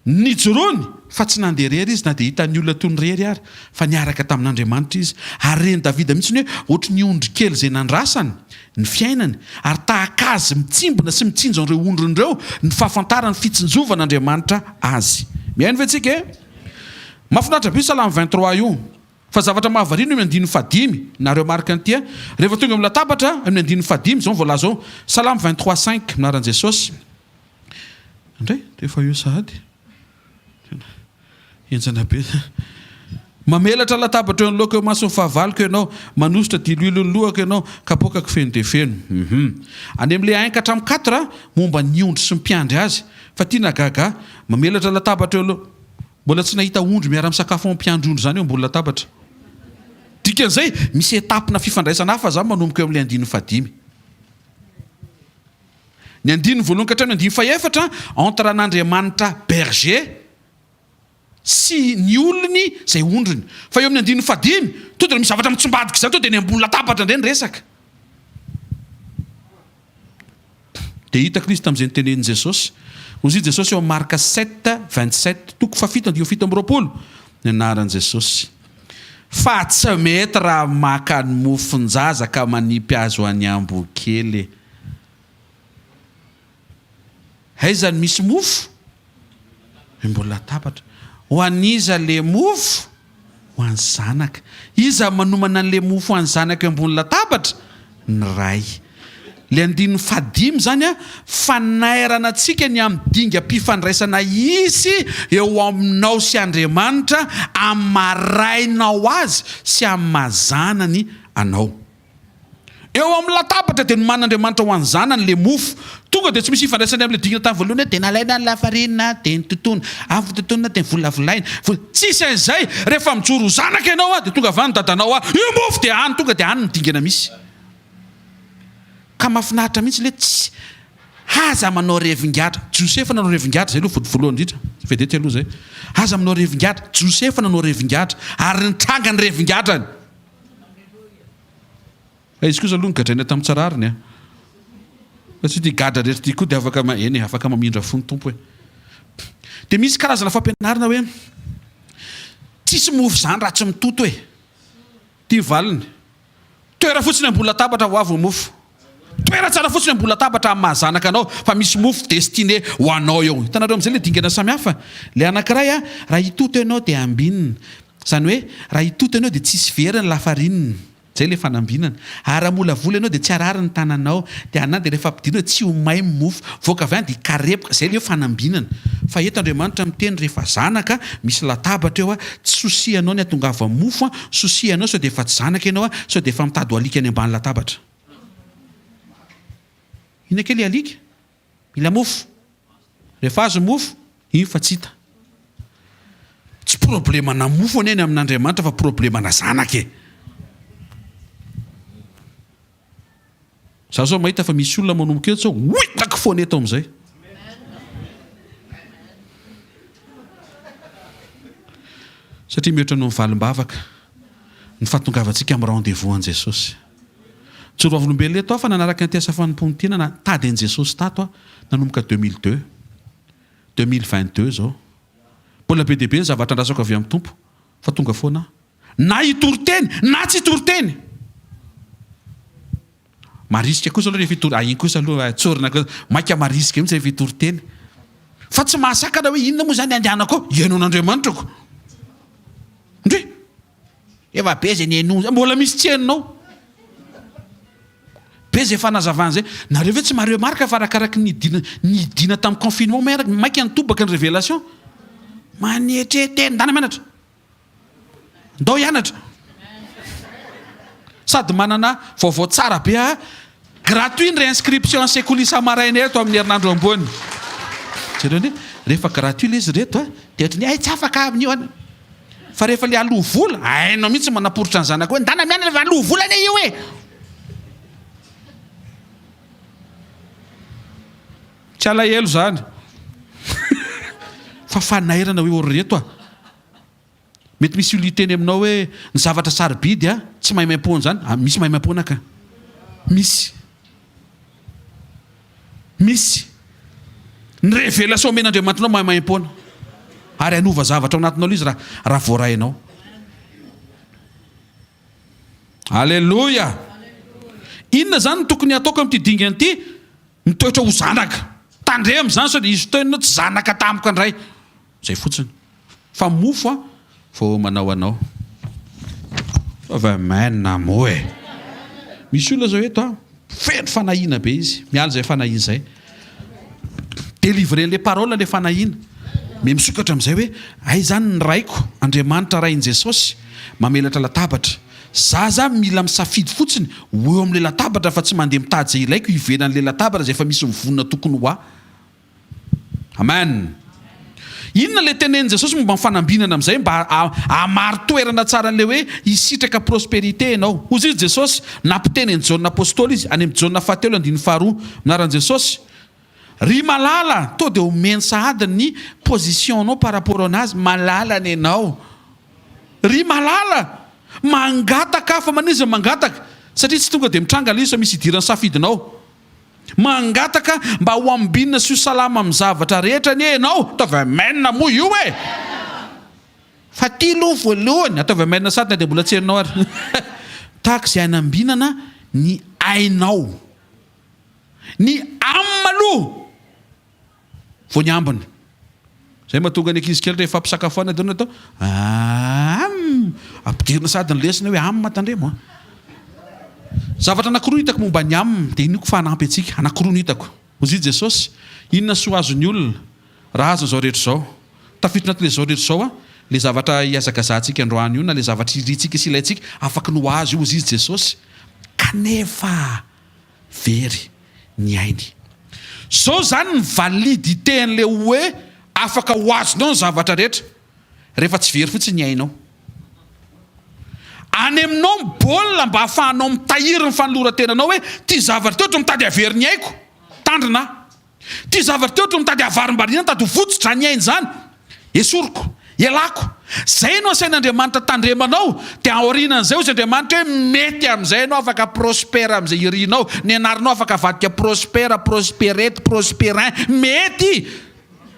Nijoroany fa tsy nandeha irery izy na dia hitan'ny olona toy ny irery ary, fa niaraka tamin'Andriamanitra izy. Ary ren'i Davida mihitsy ny hoe ohatry ny ondry kely izay nandrasany ny fiainany, ary tahaka azy mitsimbina sy mitsinjo an'ireo ondriny ireo ny fahafantarany fitsinjovan'Andriamanitra azy. Mihaino ve tsika e? Mahafinaritra be io Salamo 23 io. Fa zavatra mahavariana eo amin'ny andininy fahadimy, nareo marika an'ity a, rehefa tonga eo amin'ny latabatra, eo amin'ny andininy fahadimy izao no voalaza ao, Salamo 23 cinq, anaran'i Jesosy. Ndray, dia efa eo sahady. Tena henjana be. Mamelatra latabatra eo anoloako eo imason'ny fahavaloko ianao, manosotra diloilo ny lohako ianao, kapoakako feno dia feno. Hum. Any amin'ilay un ka hatramin'ny quatre, momba ny ondry sy ny mpiandry azy. Fa ity nahagaga ahy, mamelatra latabatra eo aloha. Mbola tsy nahita ondry miara-misakafo amin'ny mpiandry ondry izany eo ambony latabatra. Dikan'izay, misy étape-na fifandraisana hafa izany manomboka eo amin'ilay andininy fahadimy. Ny andininy voalohany ka hatramin'ny andininy fahefatra, entre an'Andriamanitra berger sy ny olony izay ondriny. Fa eo amin'ny andininy fahadimy, tonga dia misy zavatra mitsimbadika izany, tonga dia eny ambony latabatra indray ny resaka. Dia hitako ilay izy tamin'izay notenenin'i Jesosy. Hoy izy Jesosy eo amin'ny Marka sept, 27, toko fahafito andininy 27, ny anaran'i Jesosy. Fa tsy mety raha maka ny mofon-jaza ka manipy azy ho an'ny amboa kely e. Aiza no misy mofo? Eo ambony latabatra. Ho an'iza le mofo? Ho an'ny zanaka. Iza manomana an'le mofo ho an'ny zanaka eo ambony latabatra? Ny ray. Le andininy fahadimy izany an, fanairana antsika ny amin'ny dingam-pifandraisana hisy eo aminao sy Andriamanitra amin'ny maha rainao azy sy amin'ny maha zanany anao. Eo amin'ny latabatra dia nomanin'Andriamanitra ho an'ny zanany le mofo. Tonga dia tsy misy ifandraisany amin'ilay dingana tamin'ny voalohany hoe dia nalaina ny lafarinina dia nototoina, avy nototoina dia novolavolaina. Tsisy an'izay, rehefa mijoro ho zanaka ianao dia tonga avy any dadanao io mofo dia any tonga dia any ny dingana misy. Ka mahafinaritra mihitsy le tsy aza manao revingadra. Josefa nanao revingadra, zay aloha voalohany indrindra, vedette aloha zay. Aza manao revingadra, Josefa nanao revingadra ary nitranga ny revingadrany. Fa izy kosa aloha nogadraina tamin'ny tsy rariny a! Fa tsy ity gadra rehetra ity koa dia afaka ma, eny e, afaka mamindra fo ny Tompo e! Dia misy karazana fampianarana hoe tsisy mofo izany raha tsy mitoto e! Ity ny valiny, toera fotsiny ambony latabatra ho avy ny mofo. Toera tsara fotsiny ambony latabatra amin'ny maha zanaka anao fa misy mofo destiné ho anao eo. Hitanareo amin'izay ilay dingana samihafa? Ilay anankiray a, raha hitoto ianao dia ambinina. Izany hoe raha hitoto ianao dia tsisy very ny lafarinina. Izay ilay fanambinana. Ary raha molavola ianao dia tsy harary ny tananao. Dia anà dia rehefa ampidirina tsy ho may ny mofo. Mivoaka avy any dia hikarepoka. Izay ilay hoe fanambinana. Fa eto Andriamanitra miteny rehefa zanaka, misy latabatra eo, tsy souci anao ny hatongavan'ny mofo, souci anao sao dia efa tsy zanaka ianao, sao dia efa mitady ho alika any ambany latabatra. Inona kely alika? Mila mofo. Rehefa azo ny mofo, iny fa tsy hita. Tsy problemana mofo anie ny amin'Andriamanitra fa problemana zanaka e. Za zao mahita fa misy olona manomboka eto zao ho hitako foana eto amin'izay. Satria mihoatra noho ny valim-bavaka ny fahatongavantsika amin'ny rendez-vous an'i Jesosy. Joro vavolombelona eto aho fa nanaraka an'ity asa fanompoana ity na nitady an'i Jesosy tato aho nanomboka 2002. 2022 izao. Mbola be dia be ny zavatra andrasako avy amin'ny Tompo fa tonga foana aho. Na hitory teny na tsy hitory teny. Marisika kosa aloha rehefa hitory, ah iny kosa aloha tsorina kosa, maika marisika mihitsy rehefa hitory teny. Fa tsy mahasakana hoe inona moa izany andehanako ao, hihaino an'Andriamanitra ko. Ndry! Efa be izay nihenoana, mbola misy tsy henonao. Be izay fanazavana izay. Nareo ve tsy ma-remarque fa arakaraky ny nidina nidina tamin'ny confinement maika nitobaka ny révélation? Manetre tena, ndana mianatra. Ndao hianatra. Sady manana vaovao tsara be aho. Gratuit ny réinscription any sekoly isa-maraina eto amin'ny herinandro ambony. Jereo anie, rehefa gratuit ilay izy reto a, dia ohatran'ny hay tsy afaka amin'io an. Fa rehefa ilay aloha vola, hainao mihitsy manaporitra ny zanako hoe ndana mianatra fa aloha vola anie io e. Tsy alahelo izany. Fa fanairana hoe ry reto a. Mety misy olona hiteny aminao hoe ny zavatra sarobidy a, tsy maimaimpoana izany. Ah, misy maimaimpoana ka. Misy. Misy ny révélation omen'Andriamanitra anao maimaimpoana ary hanova zavatra ao anatinao ilay izy raha raha voarainao. Alléluia! Inona izany no tokony hataoko amin'ity dingana ity? Mitoetra ho zanaka. Tandremo izany sao dia hisy fotoana ianao tsy zanaka tampoka indray. Izay fotsiny. Fa mofo a, vao manao anao. Ataovy amen moa e. Misy olona izao eto a, feno fanahiana be izy. Miala izay fanahiana izay. Délivrer-n'ilay parole ilay fanahiana. Miha misokatra amin'izay hoe, hay izany ny Raiko, Andriamanitra Rain'i Jesosy, mamelatra latabatra. Za zany mila misafidy fotsiny ho eo amin'ilay latabatra fa tsy mandeha mitady izay ilaiko ivelan'ilay latabatra izay efa misy mivonona tokony ho ahy. Amen. Inona ilay tenenin'i Jesosy momba ny fanambinana amin'izay mba hahamari-toerana tsara an'ilay hoe hisitraka prospérité ianao? Hoy izy Jesosy, nampiteny an'i Jaona Apostoly izy, any amin'ny Jaona fahatelo andininy faharoa, anaran'i Jesosy, Ry malala, to dia omeny sahady ny position-nao par rapport anazy, malalany ianao. Ry malala, mangataka aho, fa maninona izy mangataka? Satria tsy tonga dia mitranga ilay izy fa misy idiran'ny safidinao. Mangataka mba ho ambinina sy ho salama amin'ny zavatra rehetra anie ianao, ataovy amen moa io e! Fa ty aloha voalohany, ataovy amen sady na dia mbola tsy henonao ary. Tahaka izay hanambinana ny ainao. Ny âme aloha vao ny ambiny. Zay mahatonga ny ankizy kely rehefa ampisakafoanina dia atao âme. Ampidirina sady ny lesona hoe âme tandremo a. Zavatra anankiroa hitako momba ny âme dia inoako fa hanampy antsika. Anankiroa no hitako. Hoy i Jesosy, inona soa azon'ny olona raha azony izao rehetra izao? Tafiditra anatin'ilay izao rehetra izao ilay zavatra ihazakazahantsika androany io na ilay zavatra irintsika sy ilaintsika, afaky ny ho azo io, hoy i Jesosy. Kanefa. very ny ainy. Zao zany ny validité an'le hoe afaka ho azonao ny zavatra rehetra rehefa tsy very fotsiny ny ainao. Any aminao ny baolina mba ahafahanao mitahiry ny fanoloran-tenanao hoe ty zavatra ty ohatra mitady havery ny aiko, tandrina aho. Ty zavatra ty ohatry ny mitady havarimbariana mitady ho votsotra ny aina izany. Esoriko. Ialako. Zay no asain'Andriamanitra tandremanao, dia aorianan'izay hozy Andriamanitra hoe mety amin'izay ianao afaka prospère amin'izay irinao, ny anaranao afaka avadika prospère, prosperette, prosperin, mety!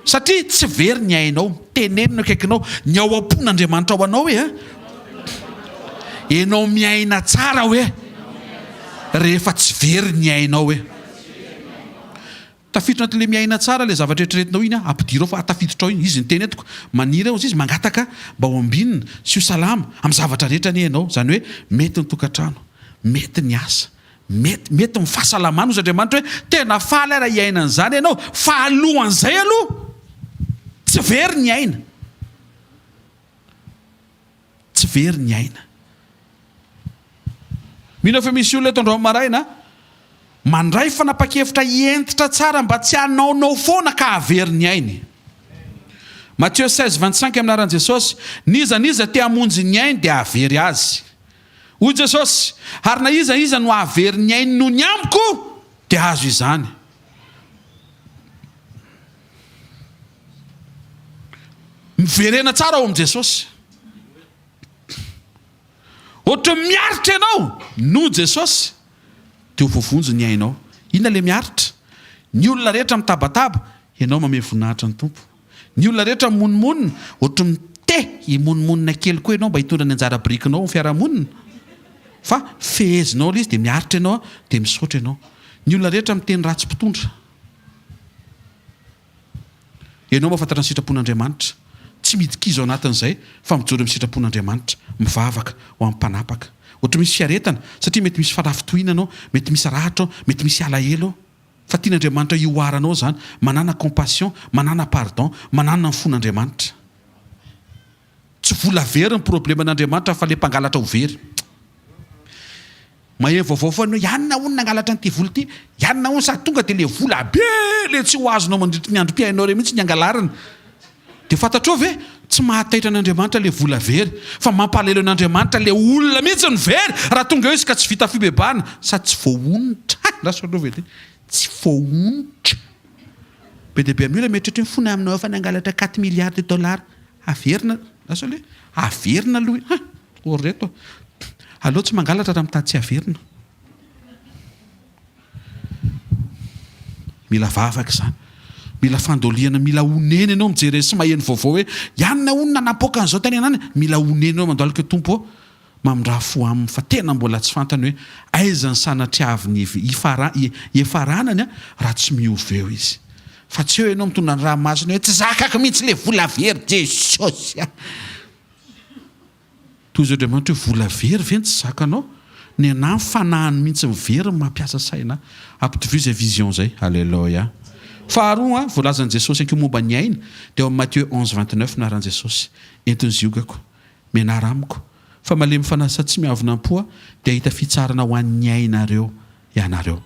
Satria tsy very ny ainao, teneno ny akaikinao, ny ao am-pon'Andriamanitra ao anao hoe a! Ianao miaina tsara hoe rehefa tsy very ny ainao hoe. Tafiditra anatin'ilay miaina tsara ilay zavatra eritreretinao iny an, ampidiro ao fa tafiditra ao iny, izy niteny etiko, maniry aho izy mangataka mba ho ambinina sy ho salama amin'ny zavatra rehetra anie ianao, izany hoe mety ny tokantrano, mety ny asa, mety, mety ny fahasalamana, hozy Andriamanitra hoe tena faly aho raha hiaina an'izany ianao, fa alohan'izay aloha tsy very ny aina. Tsy very ny aina. Mino aho fa misy olona eto androany maraina mandray fanapa-kevitra hentitra tsara mba tsy hanaonao foana ka hahavery ny ainy. Matthieu 16, 25 Amin'ny anaran'i Jesosy, N'iza n'iza te hamonjy ny ainy dia hahavery azy. Hoy Jesosy, Ary na iza iza no hahavery ny ainy noho ny amiko dia hahazo izany. Miverena tsara ao amin'i Jesosy. Ohatran'ny miaritra ianao noho Jesosy dia ho voavonjy ny ainao. Inona ilay miaritra? Ny olona rehetra mitabataba, ianao mamehy voninahitra ny Tompo. Ny olona rehetra mimonomonona, ohatran'ny te himonomonona kely koa ianao mba hitondra ny anjara birikinao ao amin'ny fiarahamonina. Fa fehezinao ilay izy dia miaritra ianao dia misaotra ianao. Ny olona rehetra miteny ratsy mpitondra. Ianao mahafantatra ny sitrapon'Andriamanitra. Tsy midikizo ao anatin'izay fa mijoro amin'ny sitrapon'Andriamanitra. Mivavaka ho an'ny mpanapaka. Ohatra misy fiaretana satria mety misy fanafintohinana ao, mety misy ratra ao, mety misy alahelo ao. Fa tian'Andriamanitra hihoaranao izany. Manàna compassion, manàna pardon, manàna ny fon'Andriamanitra. Tsy vola very ny probleman'Andriamanitra fa le mpangalatra ho very. Maheno vaovao foana hoe ianona hono nangalatra an'ity vola ity, ianona hono sady tonga dia le vola be le tsy ho azonao mandritry ny androm-piainao ireny mihitsy ny angalarina. Dia fantatrao ve? Tsy mahataitra an'Andriamanitra le vola very fa mampalahelo an'Andriamanitra le olona mihitsy no very raha tonga eo izy ka tsy vita fibebahana sady tsy voahonitra. Hay! Lasa aloha ve ty? Tsy voahonitra. Be dia be amin'ny olona mieritreritra hoe fony aminao efa nangalatra quatre milliards de dollars. Averina, lasa aloha e. Averina aloha e. Ha! Or reto a. Aleo tsy mangalatra raha mitady tsy haverina. Mila vavaka izany. Mila fandolihana, mila onena ianao mijery sy maheno vaovao hoe ianona hono nanapoaka an'izao tany anany. Mila onena ianao mandohalika hoe Tompo ô, mamindrà fo aminy fa tena mbola tsy fantany hoe aiza ny sanatriaviny hiafaranany raha tsy miova eo izy. Fa tsy eo ianao mitondra ny ranomasina hoe tsy zakako mihitsy le vola very Jesosy a! Tohizo Andriamanitra hoe vola very ve ny tsy zakanao? Ny anah ny fanahiny mihitsy mivery ny mampiasa saina ahy. Ampitovio izay vision izay. Alléluia. Faharoa, voalazan'i Jesosy anko momba ny aina dia ao amin'ny Matthieu 11 29 naran'i Jesosy, Ento ny ziogako. Mianara amiko, fa malemy fanahy sady tsy miavona am-po aho, dia hahita fitsaharana ho an'ny ainareo ianareo.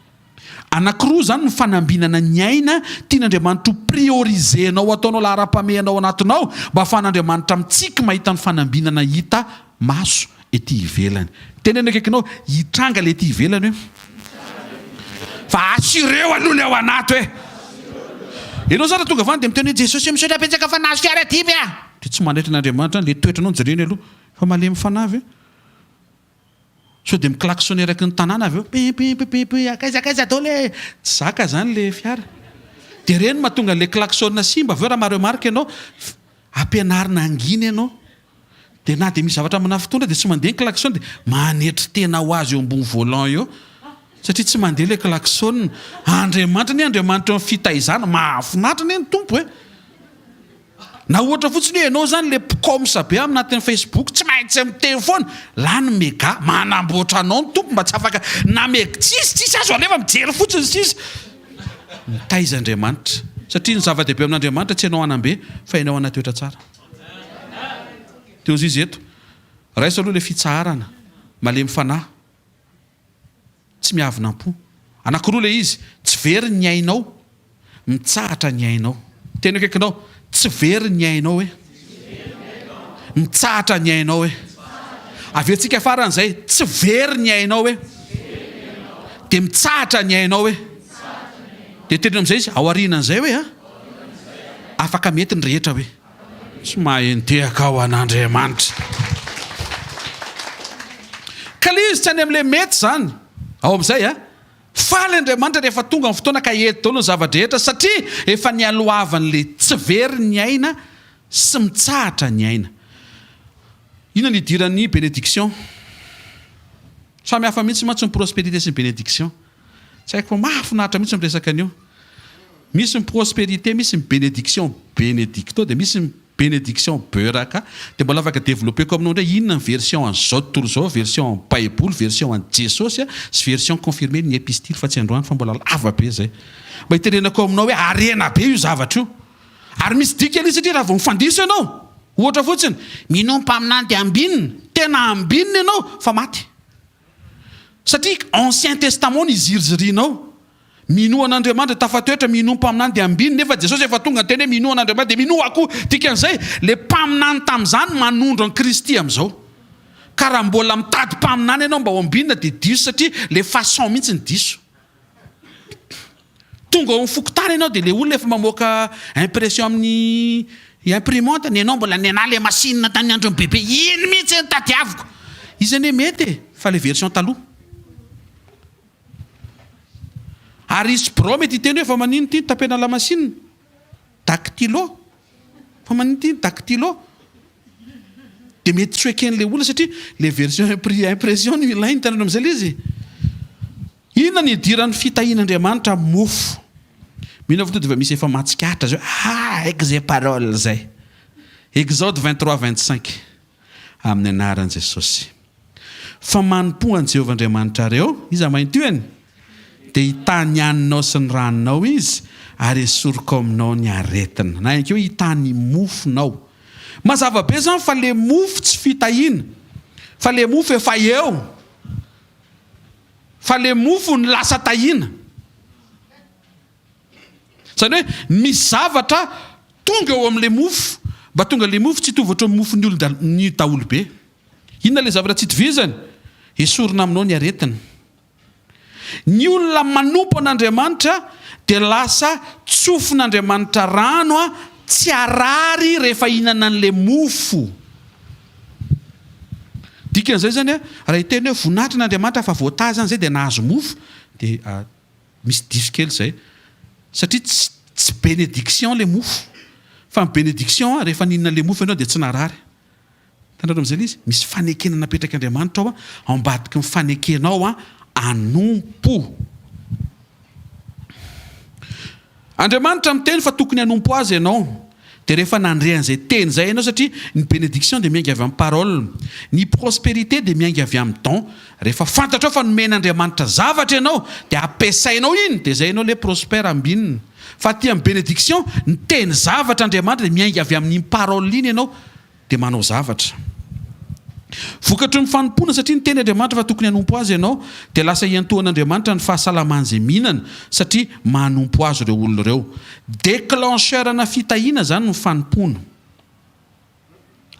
Anankiroa izany ny fanambinana ny aina tian'Andriamanitra ho prioriser-nao ataonao laharam-pahamehana ao anatinao mba hahafahan'Andriamanitra mitsiky mahita ny fanambinana hita maso ety ivelany. Teneno akaikinao, hitranga ilay ety ivelany hoe. Fa assureo aloha ilay ao anaty hoe. Ianao izany raha tonga avy any dia miteny hoe Jesosy ô misaotra betsaka fa nahazo fiara dimy aho. Dia tsy manaitra an'Andriamanitra any, ilay toetranao no jereny aloha. Fa malemy fanahy ve? Sao dia mi-klaxonner eraky ny tanàna avy eo, pi pi pi pi pi, akaiza akaiza daholo e! Tsy zaka izany ilay fiara. Dia ireny mahatonga an'ilay klaxon simba avy eo raha ma-remarque ianao, ampianarina hangina ianao. Dia na dia misy zavatra manafintohina dia tsy mandeha ny klaxon dia manetry tena ho azy eo ambony volant eo satria tsy mandeha ilay klaxon. Andriamanitra anie Andriamanitra eo amin'ny fitaizana, mahafinaritra anie ny Tompo e! Na ohatra fotsiny hoe ianao izany ilay mpikoms be aminatin'ny Facebook, tsy maintsy miteny foana, lany mega, manamboatra anao ny Tompo mba tsy afaka na mega, tsisy tsisy azo alefa mijery fotsiny sisa. Mitaiza Andriamanitra satria ny zava-dehibe amin'Andriamanitra tsy ianao hanam-be fa ianao hanan-toetra tsara. Teo izy eto. Raiso aloha ilay fitsaharana, malemy fanahy, tsy miavona am-po. Anankiroa ilay izy, tsy very ny ainao, mitsahatra ny ainao. Teny akaikinao, tsy very ny ainao hoe. Mitsahatra ny ainao hoe. Averintsika farany izay, tsy very ny ainao hoe. Dia mitsahatra ny ainao hoe. Dia teneno amin'izay izy, aorianan'izay hoe a. Afaka mety ny rehetra hoe. Tsy mahay nitehaka ho an'Andriamanitra. Ka le izy tsy any amin'ilay mety izany. Ao amin'izay a. Faly Andriamanitra rehefa tonga ny fotoana ka hety daholo ny zava-drehetra satria efa nialohavan'ilay tsy very ny aina sy mitsahatra ny aina. Inona ny idiran'ny bénédiction? Samy hafa mihitsy mantsy ny prospérité sy ny bénédiction. Tsy haiko fa mahafinaritra mihitsy miresaka an'io. Misy ny prospérité, misy ny bénédiction benedicto, dia misy ny bénédiction beuraka. Dia mbola afaka développer-ko aminao indray inona ny version an'izao tontolo izao, version an'ny baiboly, version an'i Jesosy sy version confirmée ny epistily fa tsy androany fa mbola lava be izay. Mba hitenenako aminao hoe harena be io zavatra io. Ary misy dikany io satria raha vao mifandiso ianao, ohatra fotsiny, minoa ny mpaminany dia ambinina, tena ambinina ianao fa maty. Satria ancien testament no izirizirianao. Minoa an'Andriamanitra, tafatoetra, minoa mpaminany dia ambiny, nefa Jesosy efa tonga niteny hoe minoa an'Andriamanitra dia minoa koa. Dikan'izay, le mpaminany tamin'izany manondro an'i Kristy amin'izao. Ka raha mbola mitady mpaminany ianao mba ho ambinina dia diso satria le façon mihitsy no diso. Tonga ao amin'ny fokontany ianao dia le olona efa mamoaka impression amin'ny imprimante, ny anao mbola ny anah le machine tamin'ny andron'i bebe, iny mihitsy no tadiaviko. Izy anie mety e, fa le version taloha. Ary hisy birao mety hiteny hoe fa manino ity tapena lamasinina? Dactylo? Fa manino ity dactylo? Dia mety tsy ho eken'ilay olona satria ilay version impression no ilainy, hitanareo amin'izay ilay izy e. Inona no idiran'ny fitahian'Andriamanitra amin'ny mofo? Mino aho fa tonga dia efa misy efa mahatsikaritra izay hoe ah, haiko izay parole izay. Exode 23, 25. Amin'ny anaran'i Jesosy. Fa manompoa an'i Jehovah Andriamanitrareo, iza maintohiny? Dia hitahy ny haninao sy ny ranonao Izy, ary hesoriko aminao ny aretina. Na ihany koa hitahy ny mofonao. Mazava be izany fa ilay mofo tsy fitahiana, fa ilay mofo efa eo. Fa ilay mofo no lasa tahiana. Izany hoe misy zavatra tonga eo amin'ilay mofo, mba tonga ilay mofo tsy hitovy ohatran'ny mofon'ny olon ny daholobe. Inona ilay zavatra tsy itovizany? Esorina aminao ny aretina. Ny olona manompo an'Andriamanitra dia lasa tsofin'Andriamanitra rano tsy harary rehefa hihinana an'ilay mofo. Dikan'izay izany, raha hiteny hoe voninahitry n'Andriamanitra fa voatahy izany izay dia nahazo mofo dia Misy diso kely izay. Satria tsy tsy bénédiction le mofo. Fa ny bénédiction rehefa nihinana le mofo ianao dia tsy narary. Hitanareo amin'izay ilay izy? Misy fanekena napetrak'Andriamanitra ao ao ambadiky ny fanekenao hanompo. Andriamanitra miteny fa tokony hanompo Azy ianao. Dia rehefa nandre an'izay teny izay ianao, satria ny bénédiction dia miainga avy amin'ny parole, ny prospérité dia miainga avy amin'ny don. Rehefa fantatrao fa nomen'Andriamanitra zavatra ianao, dia ampiasainao iny, dia izay ianao ilay prospère ambinina. Fa aty amin'ny bénédiction, niteny zavatra Andriamanitra dia miainga avy amin'iny parole iny ianao, dia manao zavatra. Vokatry ny fanompoana, satria niteny Andriamanitra fa tokony hanompo Azy ianao, dia lasa iantohan'Andriamanitra ny fahasalaman'izay mihinana, satria manompo Azy ireo olona ireo. Déclencheur-na fitahiana izany ny fanompoana.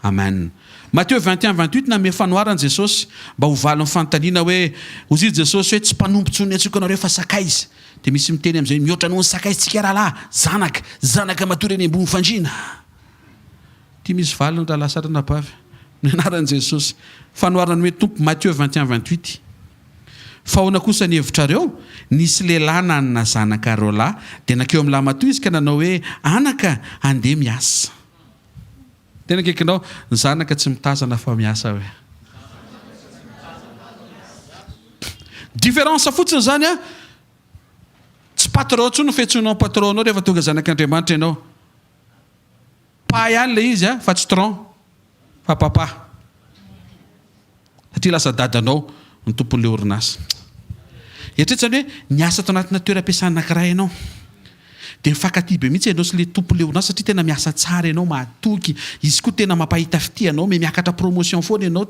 Amen. Matthieu 21, 28, Nanome fanoharana Jesosy mba ho valin'ny fanontaniana hoe, Hoy Jesosy hoe, Tsy mpanompo intsony ny antsoiko anareo fa sakaiza. Dia misy miteny amin'izay, Mihoatra noho ny sakaiza tsika rahalahy, zanaka, zanaka matory eny ambony fandriana. Ity misy valiny rahalahy sy ranabavy. Ny anaran'i Jesosy. Fanoharana nomen'ny Tompo, Matthieu 21, 28. Fa ahoana kosa ny hevitrareo? Nisy lehilahy nanana zanaka roalahy, dia nankeo amin'ny lahimatoa izy ka nanao hoe, Anaka, andeha miasa. Tena akaikinao, ny zanaka tsy mitazana fa miasa hoe. Différence fotsiny izany an! Tsy patron intsony ny fiantsoanao ny patron-nao rehefa tonga zanak'Andriamanitra ianao. Pa ihany ilay izy a, fa tsy tron fa papa. Satria lasa dadanao ny tompon'ilay orinasa. Eritrereto izany hoe niasa tao anatina toeram-piasana anankiray ianao. Dia mifankatia be mihitsy ianao sy ilay tompon'ilay orinasa satria tena miasa tsara ianao, mahatoky. Izy koa tena mampahita fitia anao, miha miakatra promotion foana ianao.